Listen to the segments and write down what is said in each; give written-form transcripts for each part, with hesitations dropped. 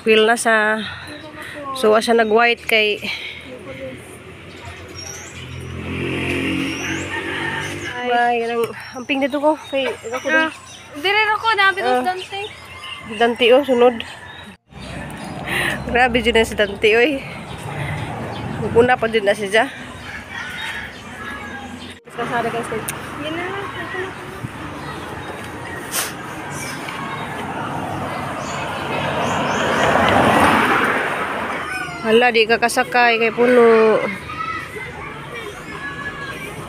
Nag-eskwela na sa. So asa nag-white kay ay kanang amping dito ko kay ako dun. Dire ra ko na bitos Dante. Dante oh sunod. Grabe jud na si Dante oy. Una pa jud na siya. Kasada guys. Gina. Hala, di ka kasakay kay puno.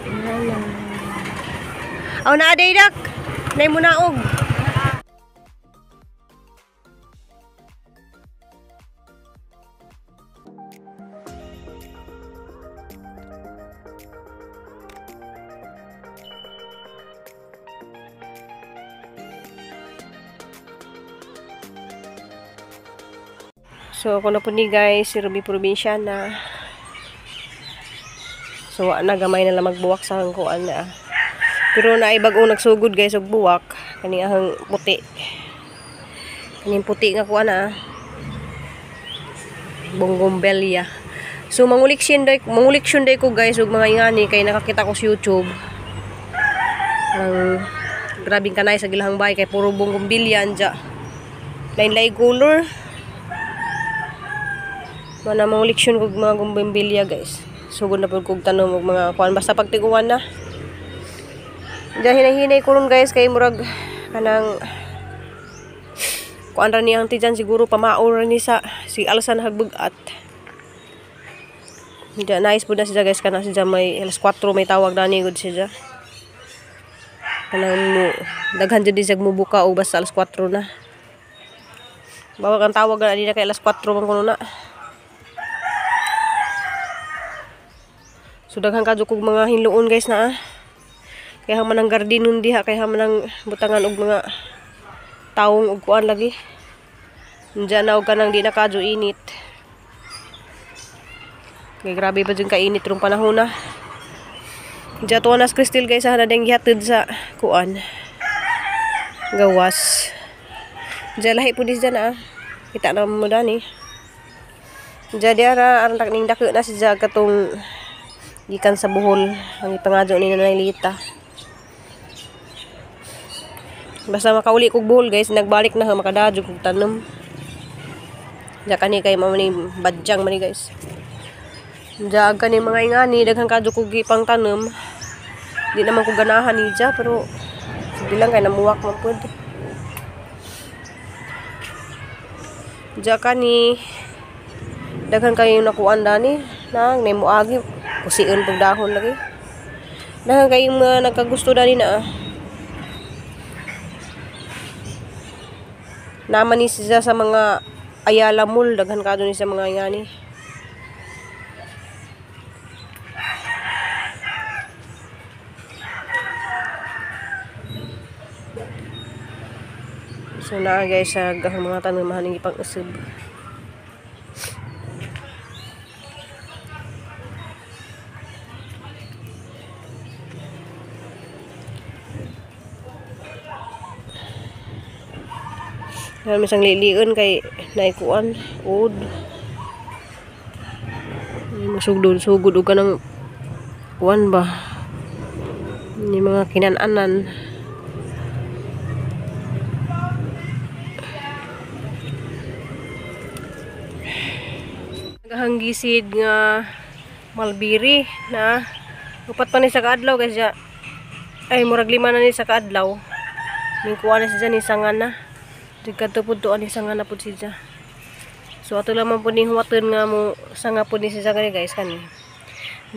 Hala. Aw na aday dak. Nay mo naog. So ako na po ni guys, si Ruby Provinciana. So na gamay na lang magbuwak sa hangkuan na. Pero naay bag-ong nagsugod guys og buwak kaning ahang puti. Kaning puti nga kuan na. Bonggombelya. So manguliksyon day ko guys og mga ingani kay nakakita ko sa YouTube. Ang grabing kanay sa gilahang bay kay puro bonggombelya anja. Lain-lain color. Mana manguliksyon kog mga bonggombelya guys. Sugod na pud kog tanom og mga kuan basta pagtiguan na. Diyan hinay-hinay ko ron guys kay murag kanang kuan ra niyang tiyan siguro pamao ra ni sa si alsan hagbug-at. Diyan nice pud na siya guys kana siya may alas 4 may tawag dani gud siya. Kanang mo daghan jud di siya mubuka og basta alas 4 na. Bawag ang tawag na di na kay alas 4 man kuno na. So daghan kadyo kog mga hinluon guys na ah. Kaya man ang gardinon diha, kaya man ang butangan og mga taong og kuan lagi. Diyan na og kanang di na kadyo init. Kay grabe pa jud kainit rong panahon na. Diyan to na Crystal guys na ding gihatod sa kuan. Gawas. Diyan lahi pud diyan na ah. Kita na mo dani. Diyan diara aron tak ning dako na siya katong gikan sa Bohol ang ipangadyo ni Nanay Lita. Basta makauli kog Bohol guys, nagbalik na ha makadadyo kog tanom. Diya kani kay mao ni badyang man ni guys. Diya kani mga ingani daghan kadyo kog gipang tanom. Di naman ko ganahan ni diya pero sige lang kay namuwak man pud. Diya kani daghan kayo nakuan dani nang nay moagi kusion pug dahon lagi. Daghan kayong mga nagkagusto dani na ah. Naman ni siya sa mga Ayala Mall, daghan kadto ni sa mga ingani. So na guys sa mga tanumahan ning ipang-usab. Yan, may isang lilion kay naikuan, ud. Masugdod, sugod og kanang kuan ba. Ni mga kinananan. Nagahanggisid nga malbiri na upat pa ni sa kaadlaw guys ya. Ay murag 5 na ni sa kaadlaw. Ning kuan na siya ni sanga na. Kadto pud to ani sanga na pud siya. So ato lamang pud ning huwaton nga mo sanga pud ni siya kani guys kani.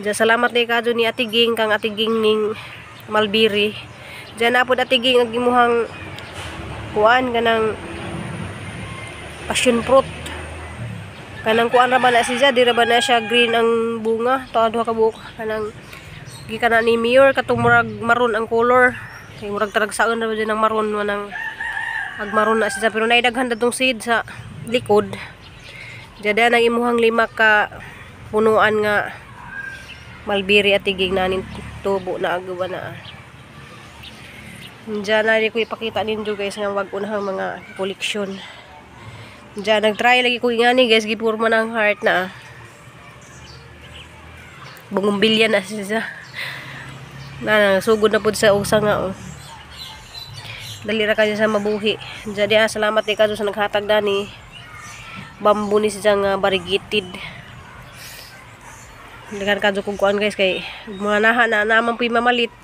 Diya salamat ni kadyo ni Ate Ging kang Ate Ging ning malbiri. Diya na pud Ate Ging ang imuhang kuan kanang passion fruit. Kanang kuan ra ba na siya, di ra ba na siya green ang bunga, to duha ka buok kanang gikan na ni Mayor katong murag maroon ang color. Kay murag taragsaon ra ba dyan ang maroon manang agmaroon na siya pero naidaghan datong seed sa likod. Diyan ang imuhang 5 ka punuan nga malbiri at tigig nanin tubo na agawa na. Diyan na ko ipakita ninyo guys nga wag unahang mga koleksyon. Diyan nagtry lagi ko ingani guys, gipurma ng heart na. Bungumbilya na siya. Na sugod na pud sa usa nga oh. Dali ra kayo sa mabuhi. Diyan diha, salamat di kayo sa naghatag dani. Bamboo ni siya nga variegated. Daghan kadyo kog kuan guys kay mga naha na naman puy mamalit.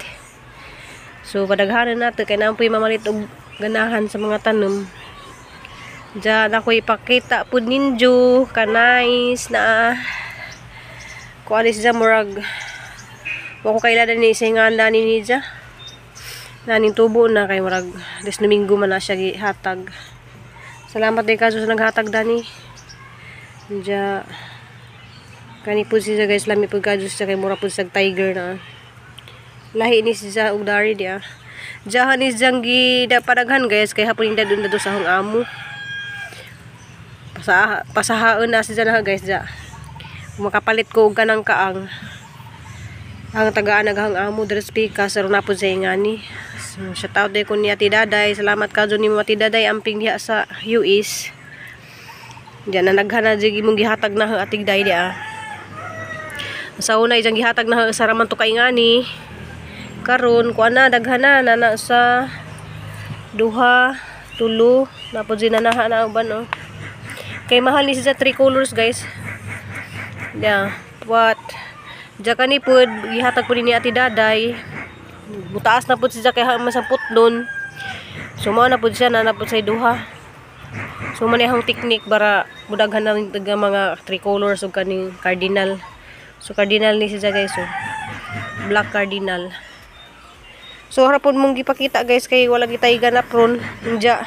So padaghanan nato kay naman puy mamalit og ganahan sa mga tanom. Diyan ako ipakita pud ninyo ka nice na kuan ni siya murag wa ko kaila ni isa nga ni niya. Naning tubo na kay murag des Domingo man na siya gihatag. Salamat din kaso sa naghatag dani. Diya kani pud siya guys, lami pud kadyo siya kay mura pud sa tiger na. Lahi ni siya og dari dia. Diya ni siyang gidapadaghan guys kay hapon inda dun sa hong amo. Pasahaon na siya na guys diya. Makapalit ko og kanang kaang. Ang tagaan naghang amo diri sa pikas aron na pud sa ingani. So shout out ko ni Ate Daday. Salamat kadyo ni Ate Daday amping diha sa US. Diyan na naghana jud imong gihatag na Ate Day diha. Sa una ijang gihatag na sa raman to kay ngani. Karon kuan na daghan na nana sa duha, tulo na pud ginanaha na uban oh. Kay mahal ni siya three colors guys. Yeah, what? Diya kani pud gihatag pud ni Ate Daday. Mutaas na pud siya kay masamput don. So mao na pud siya na pud say duha. So man ihang technique para mudaghan na taga mga three colors ug kaning cardinal. So cardinal ni siya guys oh. Black cardinal. So harapon mong gipakita guys kay wala gitay ganap ron. Unja.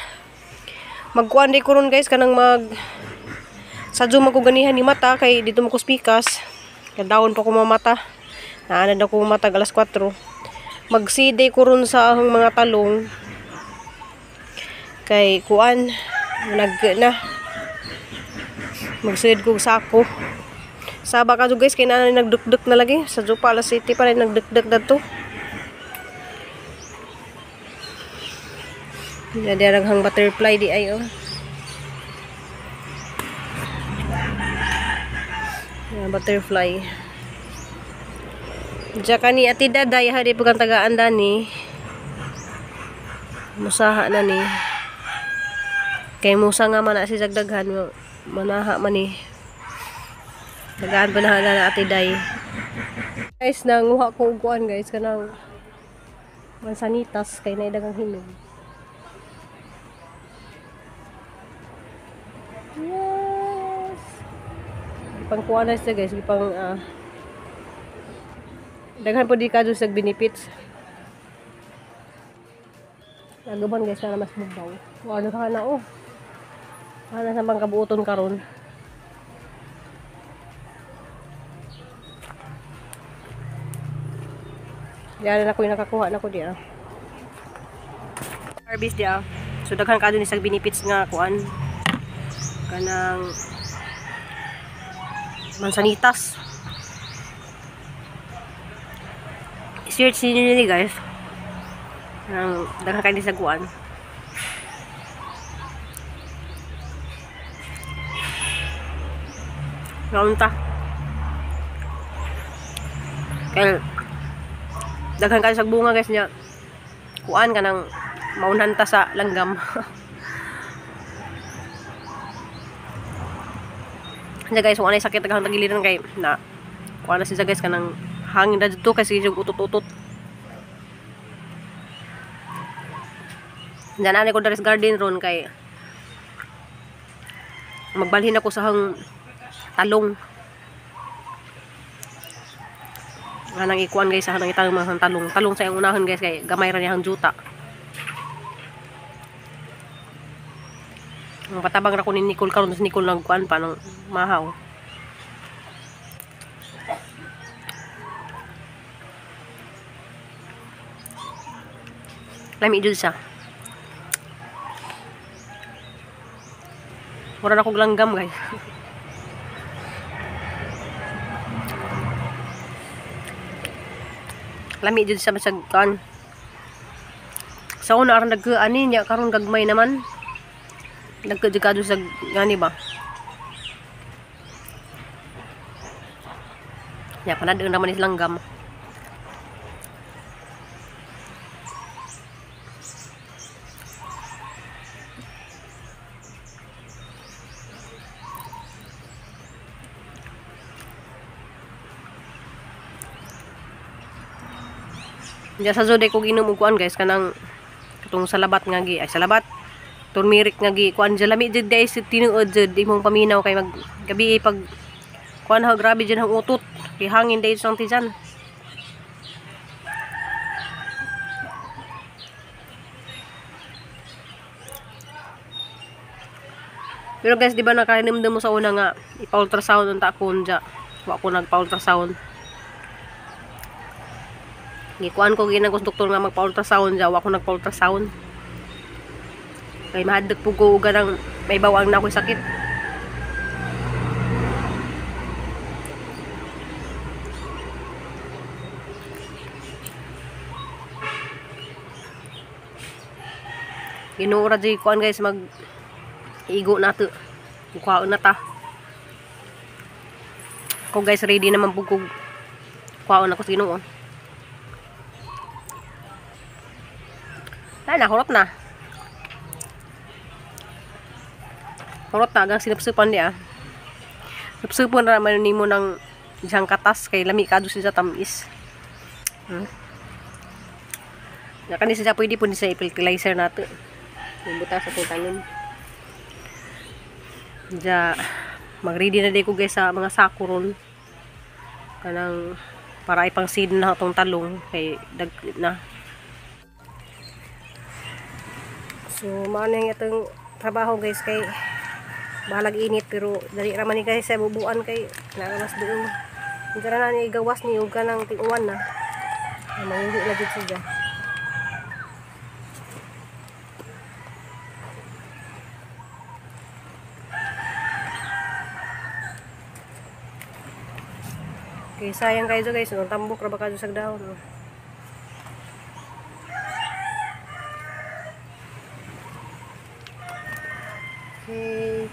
Magkuan di ko ron guys kanang mag sadyo man ko ganihan ni mata kay dito mo ko spikas. Kadaon pa ko mamata. Naanad ako mamata alas 4. Magside ko ron sa ahong mga talong. Kay kuan nag na. Magsid ko sako. Saba ka guys kay naa nagdukduk na lagi sa Jupa alas City pa rin nagdukduk dadto. Di raghang butterfly di ay oh. Butterfly. Diya kani Ate Daday ha di pud kang tagaan dani. Musaha na ni. Kay musa nga man na si dagdaghan manaha man ni. Tagaan pa na na Ate Day. Guys, nanguha ko og kuan guys kanang mansanitas kay naay daghang hinog. Yes. Pangkuha na siya guys, pang daghan po di kadyo sa benefits. Nagaban guys na mas bubaw. Ano ka na oh. Ana sa bang kabuoton karon. Diyan na ko yung nakakuha na ko diya. Harvest diya. So daghan kadyo ni sa benefits nga kuan. Kanang mansanitas. Search niyo ni guys. Ang daghan kay sa kuan. Naunta. Kay daghan kay sa bunga guys niya. Kuan kanang maunhan ta sa langgam. Nya guys, wala sakit daghang tagiliran kay na kuan na siya guys kanang hangin ra dito kasi yung utot-utot. Diyan ani ko daris garden ron kay magbalhin ako sa hang talong. Anang ikuan guys sa hanang itang mga talong. Talong sa iyang unahan guys kay gamay ra niyang juta. Ang patabang ra ko ni Nicole karon si Nicole nagkuan pa nang mahaw. Lami jud siya. Mura na kog langgam guys. Lami jud siya masag kuan. Sa una aron nagkuan niya karon gagmay naman. Nagkadyo sa gani ba? Ya, panadong naman is langgam. Diya sa zodiac ko ginom og kuan guys kanang katong salabat nga gi ay salabat turmeric nga gi kuan dyan lami jud guys tinuod jud imong paminaw kay mag gabi pag kuan ha grabe jud ang utot kay hangin dahil sang tiyan. Pero guys, di ba nakahinumdum mo sa una nga ipa-ultrasound unta ko unja. Wa ko nagpa-ultrasound. Gikuan ko ginang doktor nga magpa-ultrasound ja, wa ko nagpa-ultrasound. Kay mahadlok pug ko og ganang may bawang na ako'y sakit. Ginoo ra jud kuan guys mag igo na to. Kuhaon na ta. Ko guys ready naman pug kog kuhaon ako sa Ginoo. Ay, nahurot na. Hurot na, hanggang sinupsupan niya. Sinupsupan na naman nimo ng isang katas kay lami ka doon sa tamis. Kani siya pwede po ni sa fertilizer nato. Buta sa tanim. Diya, mag-ready na din ko guys sa mga sako ron. Kanang para ipang seed na itong talong kay dag na. So, maano yung itong trabaho guys kay balag init pero dali ra man ni guys sa bubuan kay naramas doon. Hindi ra na ni gawas ni ug kanang ting-uwan na. Manguhi na jud siya. Okay, sayang kayo guys, no? Tambok ra ba kayo sa dahon, no? Okay.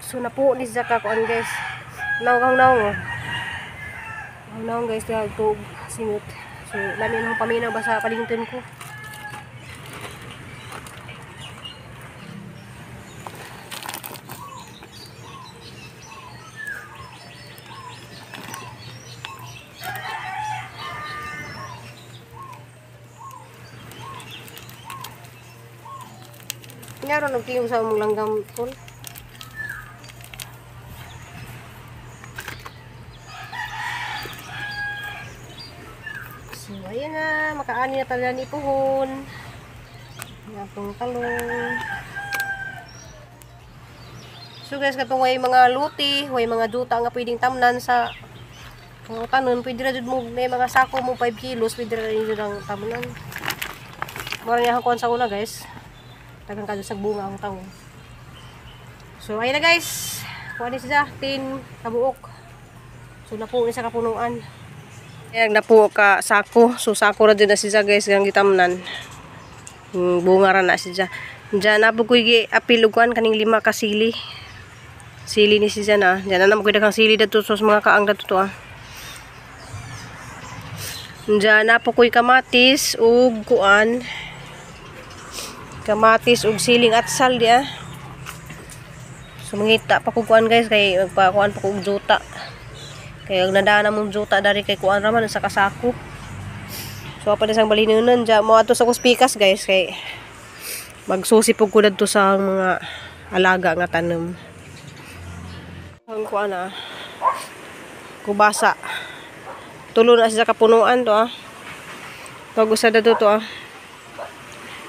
So napo ni Zaka kuan guys. Nawang nawong oh. Nawong guys kay tug singot. So lami nang paminaw basta kalinton ko. Ngaro nagtiyong sa among langgam tol. So ayan na, makaani na talaga ni puhon. Atong talong. So guys, katong way mga luti, way mga duta nga pwedeng tamnan sa tanon, pwede ra jud mo may mga sako mo 5 kilos, pwede ra jud ang tamnan. Mura niya ang kuan sa una guys. Tagang kadyo sa bunga ang tawo. So ayun na guys. Kuha ni siya 10 kabuok. So napuo ni sa kapunuan. Ayan, napuo ka sako. So sako ra jud na siya guys gang gitamnan. Bunga ra na siya. Diyan na po ko'y gi-apil og kuan kaning 5 ka sili. Sili ni siya na. Diyan na naman ko'y daghang sili dadto sa mga kaang dadto to ah. Diyan na po ko'y kamatis ug kuan. Kamatis ug siling at sal di ah. So mangita pa ko kuan guys kay magpakuan pa ko og juta. Kay og nadaan among juta dari kay kuan ra man sa kasako. So pa sang balinunan dya mo ato sa kuspikas guys kay magsusi pug ko dadto sa mga alaga nga tanom. Ang kuan ah. Kubasa. Tulo na siya kapunuan to ah. Pag-usa dadto to ah.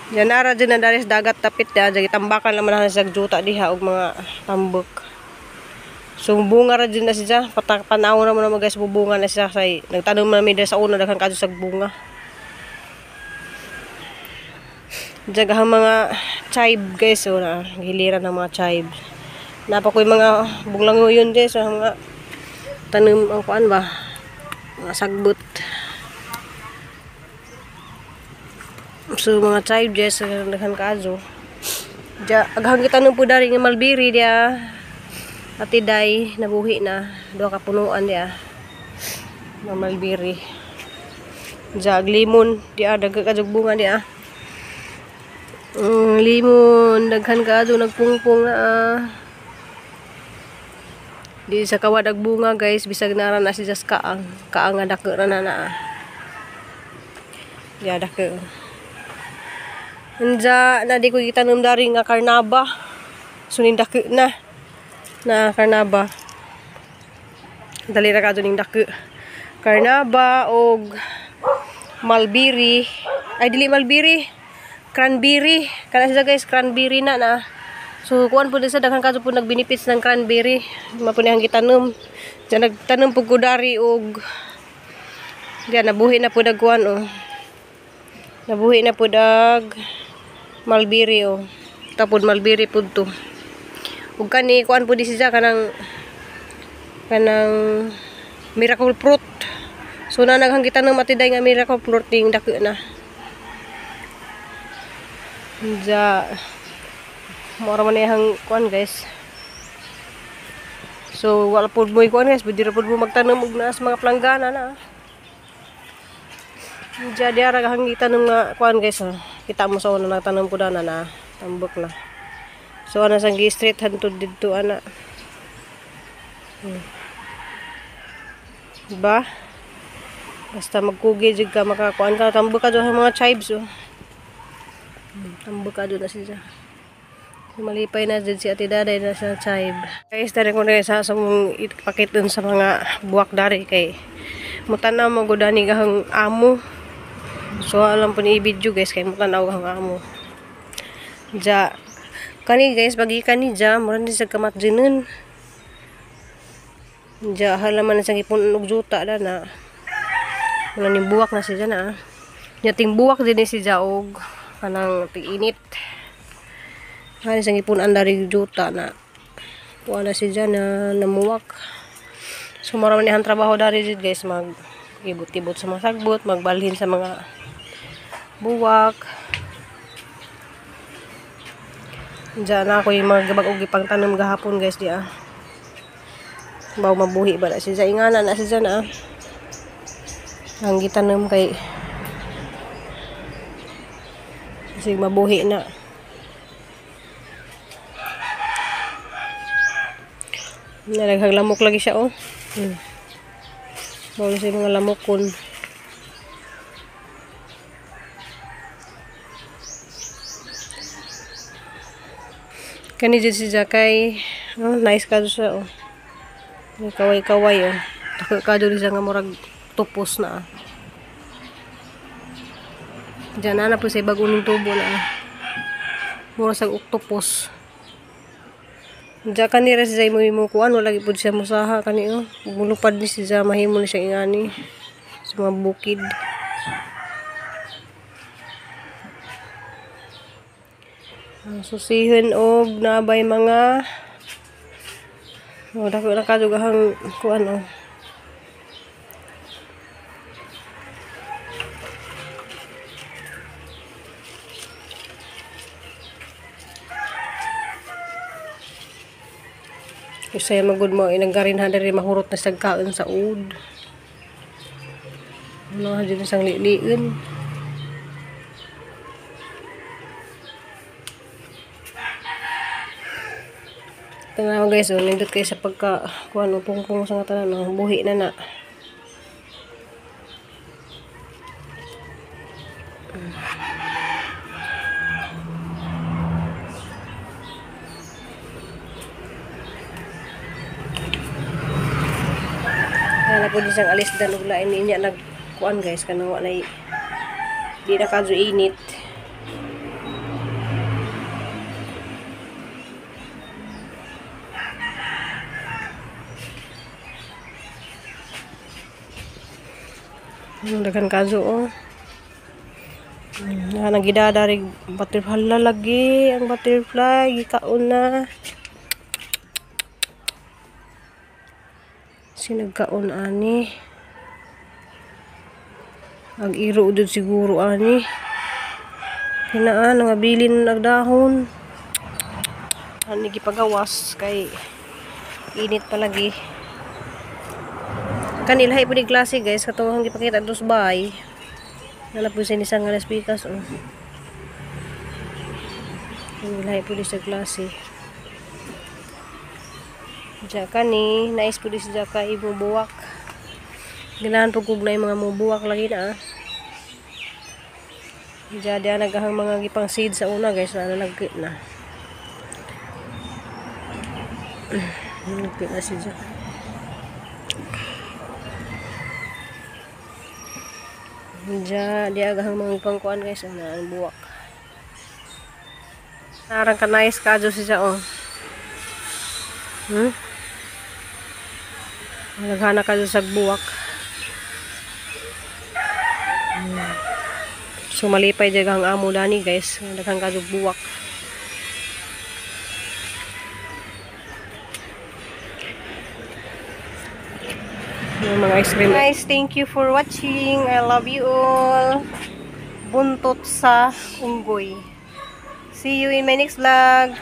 Diyan ara dyan na dari sa dagat tapit ya, dyan gitambakan naman na sa juta diha og mga tambok. So bunga ra dyan na siya, panaw na mo na guys, bubunga na siya say nagtanom na mi diri sa una daghan kadto sa bunga. Diyan ang mga chive guys, so na giliran ng mga chive. Napa koy mga bunglangoyon guys, so mga tanom ang kuan ba, mga sagbot. So mga chive guys, daghan kaayo. Ja, aghang gitanom po dari nga malbiri dia. Ate Day, nabuhi na. Duha ka punuan dia. Mga malbiri. Ja, limon dia daghan ka jug bunga dia. Limon daghan ka nagpungpong na. Di sa kawadag bunga guys, bisag nara na si Jas kaang. Kaang nga dako ra na na. Ya dako. Anja na di ko gitanom dari nga karnaba. Suning dako na. Na karnaba. Dali ra kadto ning dako. Karnaba og malbiri. Ay dili malbiri. Cranberry. Kana siya guys, cranberry na na. So kuan po sa daghan kadto po nagbenefits ng cranberry. Mapuni ang gitanom. Diyan nagtanom pud ko dari og diyan nabuhi na pud kuan oh. Nabuhi na pud ag malbiri oh. Tapod malbiri pud to. Ug kani kuan pud siya kanang kanang miracle fruit. So na naghang gitanom ati day nga miracle fruit ning dako na. Ja mora man iyang kuan guys. So wala pud mo kuan guys, pwede ra pud mo magtanom og naa sa mga planggana na. Ja diara gahang gitanom nga kuan guys oh. Kita mo sa una nagtanom ko dana na tambok na. So ana sang gi-street hantud didto ana. Diba? Basta magkugi jud ka makakuan ka, tambok ka sa mga chives oh. Tambok ka na siya. Malipay na dyan si Ate Daday na sa chive. Guys, dari ko na sa mong ipakit dun sa mga buwak dari kay mutanaw mo gudani gahang amo. So alam po ni i-video guys kay mutanaw gahang amo. Ja kani guys bagi kani ja mura ni sa kamat dinin. Ja halaman na sang ipon og juta da na. Wala ni buwak na siya na. Nya ting buwak din ni siya og kanang tig-init. Hani sang ipon-an dari juta na. Wala siya na namuwak. So mura man ang trabaho dari jud guys, mag ibot-ibot sa mga sagbot, magbalhin sa mga buwak. Diyan na ako yung mga bag-og ipang tanom gahapon guys diya. Baw mabuhi ba na siya ingana na siya na. Ang gitanom kay kasi mabuhi na. Nalaghag lamok lagi siya oh. Bawal siya mga lamokon. Kani dyan si Jakay. Oh, nice ka siya oh. May kaway-kaway oh. Tako ka dyan siya nga murag tupos na. Diyan na po sa bago ning tubo na. Mura sa octopus. Diyan kanira si Zay mo kuan wala gyud siya musaha kani oh. Mulupad ni si Zay mahimo ni siya ingani sa mga bukid. Ang susihin og nabay mga oh, dako na kadugahang kuan oh. Usay magud mo inanggarin ha diri mahurot na sagkaon sa ud. Ano jud sang liliin. Tanaw guys, oh, nindot kay sa pagka kuan oh, pungpong sa nga tanan oh, buhi na na. Wala po din siyang alis dan og lain niya nagkuan guys kanang wala di na kadyo init. Daghan kadyo oh. Nagida dari butterfly lagi ang butterfly gikaon na. Sinagkaon ani. Ag iro jud siguro ani. Kinaan nga bilin nagdahon. Ano gipagawas kay init palagi. Kanilhay po ni klase, guys, katong akong gipakita dos bahay. Nala po sa nisang nga las pikas, oh. Kanilhay po di sa klase. Diya kani, nais po di sa ka ibubuwak. Ganahan po kog na yung mga mubuwak lagi na, ah. Diya diya nagahang mga gipang seed sa una, guys, na nagkit na. Nagkit na siya. Diya diya agahang mga gipang kuan, guys, na ang buwak. Narang ka nice ka siya, oh. Naghana ka sa buwak. So malipay jud ang amo dani, guys. Daghang kadyo buwak. Yung mga ice cream. Guys, thank you for watching. I love you all. Buntot sa unggoy. See you in my next vlog.